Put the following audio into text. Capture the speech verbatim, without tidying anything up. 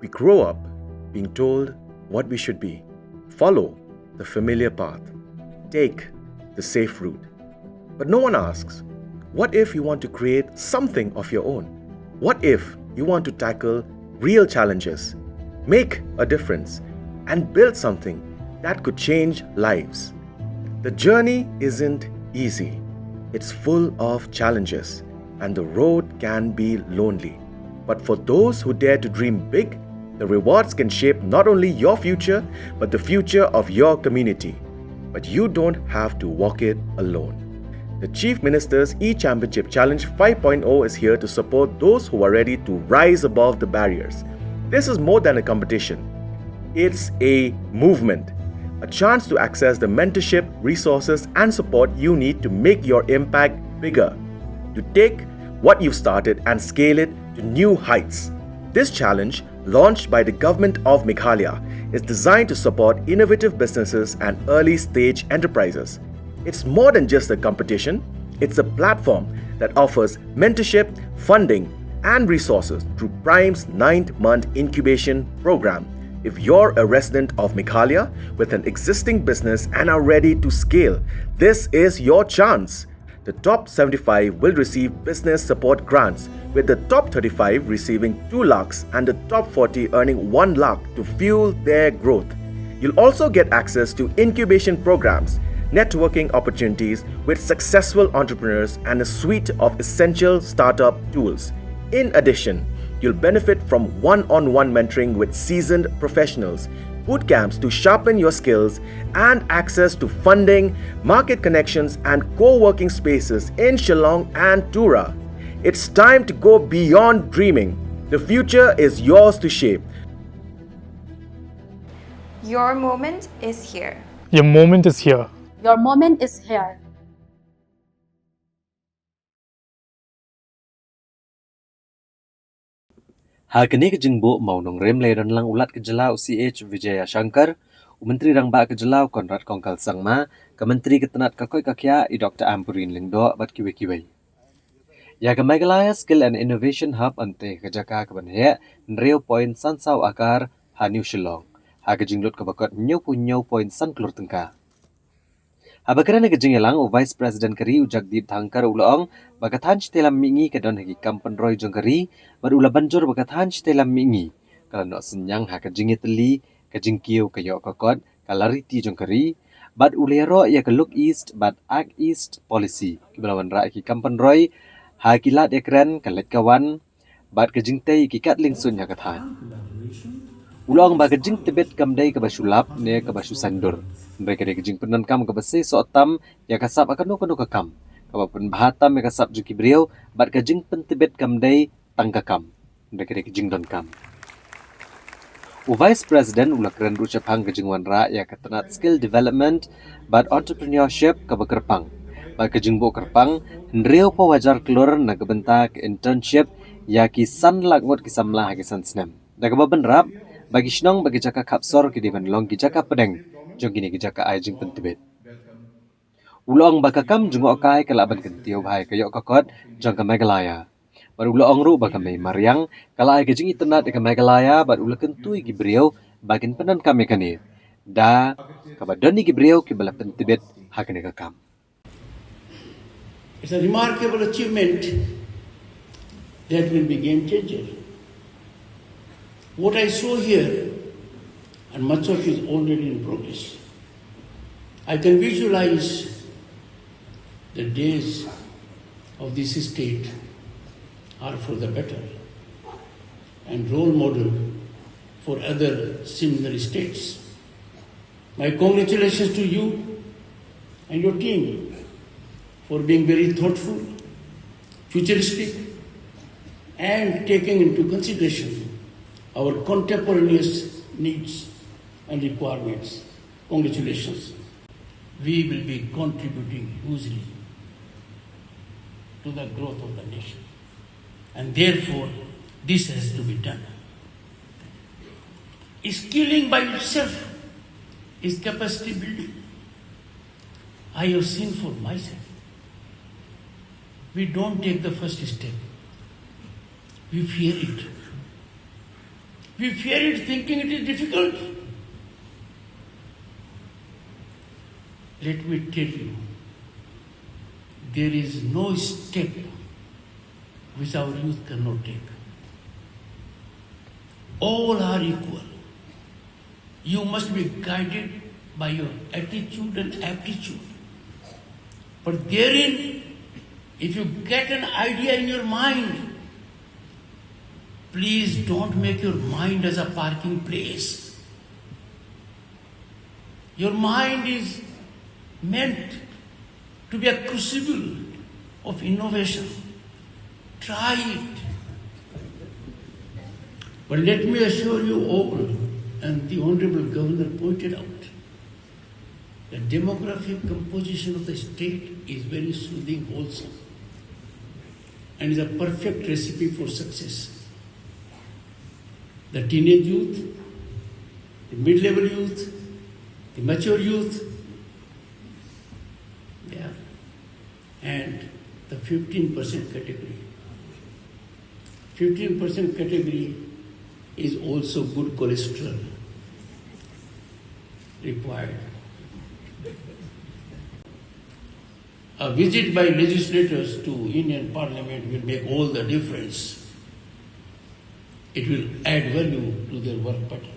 We grow up being told what we should be. Follow the familiar path. Take the safe route. But no one asks, what if you want to create something of your own? What if you want to tackle real challenges, make a difference, and build something that could change lives? The journey isn't easy. It's full of challenges, and the road can be lonely. But for those who dare to dream big, the rewards can shape not only your future, but the future of your community. But you don't have to walk it alone. The Chief Minister's e-Championship Challenge five point oh is here to support those who are ready to rise above the barriers. This is more than a competition. It's a movement, a chance to access the mentorship, resources, and support you need to make your impact bigger, to take what you've started and scale it to new heights. This challenge, launched by the Government of Meghalaya, is designed to support innovative businesses and early stage enterprises. It's more than just a competition, it's a platform that offers mentorship, funding, and resources through Prime's ninth month incubation program. If you're a resident of Meghalaya with an existing business and are ready to scale, this is your chance. The top seventy-five will receive business support grants, with the top thirty-five receiving two lakhs and the top forty earning one lakh to fuel their growth. You'll also get access to incubation programs, networking opportunities with successful entrepreneurs, and a suite of essential startup tools. In addition, you'll benefit from one on one mentoring with seasoned professionals, boot camps to sharpen your skills, and access to funding, market connections, and co working spaces in Shillong and Tura. It's time to go beyond dreaming. The future is yours to shape. Your moment is here. Your moment is here. Your moment is here. Ha kane ka jingbuh ma u nongrim lei don lang u Lat ka jylla u C H Vijayashankar, u Myntri Rangbah ka jylla u Conrad Kongkal Sangma, ka Myntri ka tnat ka koit ka khiah i Doctor Ampareen Lyngdoh bad kiwei kiwei. Ïa ka Meghalaya Skill and Innovation Hub ynte ka jaka ka ban heh hynriew point san saw akar ha New Shillong, ha ka jinglut kaba kot hynñiew phew hynñiew point san klur tyngka. Haba kren ha ka jingïalang u Vice President ka ri u Jagdeep Dhankhar u la ong ba ka thaiñ shatei lam mihngi ka don ha ki kam pynroi jong ka ri bad u la ban jur ba ka thaiñ shatei lam mihngi ka la noh synñiang ha ka jingïatylli, ka jingkiew, ka ïoh ka kot, ka la riti jong ka ri bad u la ïaroh ïa ka Look East bad Act East Policy kiba la wanrah ïa ki kam pynroi ha ki lad ïakren, ka leit ka wan bad ka jingtei ïa ki katling suiñ ha ka thaiñ. U la ong ba ka jingtbit kam dei kaba shu lap ne kaba shu saiñdur, hynrei ka dei ka jingpyndonkam kaba seisoh tam ïa ka sap ha kano kano ka kam, kaba pynbha tam ïa ka sap jong ki briew bad ka jingpyntbit kam dei tang ka kam, hynrei ka dei ka jingdonkam. U Vice President u la kren ruh shaphang ka jingwanrah ïa ka tnat Skill Development bad Entrepreneurship kaba kyrpang bad ka jingbuh kyrpang hynriew phew hajar klur na ka bynta ka internship ïa ki san lak ngut ki samla ha ki san snem, da kaba bynrap ba ki shnong bad ki jaka khapsor ki dei ban long ki jaka pdeng jong kine ki jaka ai jingpyntbit. U la ong ba ka kam jngohkai ka lah ban kyntiew bha ïa ka ïoh ka kot jong ka Meghalaya. Bad u la ong ruh ba ka mei mariang ka la ai ka jingitynnad ïa ka Meghalaya bad u la kyntu ïa ki briew ba kin pyndonkam ïa kane, da kaba don ïa ki briew kiba la pyntbit ha kane ka kam. It's a remarkable achievement that will be game changer. What I saw here, and much of it is already in progress, I can visualize the days of this state are for the better and role model for other similar states. My congratulations to you and your team for being very thoughtful, futuristic, and taking into consideration our contemporaneous needs and requirements. Congratulations. We will be contributing hugely to the growth of the nation. And therefore, this has to be done. Skilling by itself is capacity building. I have seen for myself. We don't take the first step. We fear it. We fear it, thinking it is difficult. Let me tell you, there is no step which our youth cannot take. All are equal. You must be guided by your attitude and aptitude. But therein, if you get an idea in your mind, please don't make your mind as a parking place. Your mind is meant to be a crucible of innovation. Try it. But let me assure you all, and the Honorable Governor pointed out, the demographic composition of the state is very soothing, wholesome, and is a perfect recipe for success. The teenage youth, the mid-level youth, the mature youth, yeah, and the fifteen percent category. Fifteen percent category is also good cholesterol required. A visit by legislators to Union Parliament will make all the difference. It will add value to their work pattern.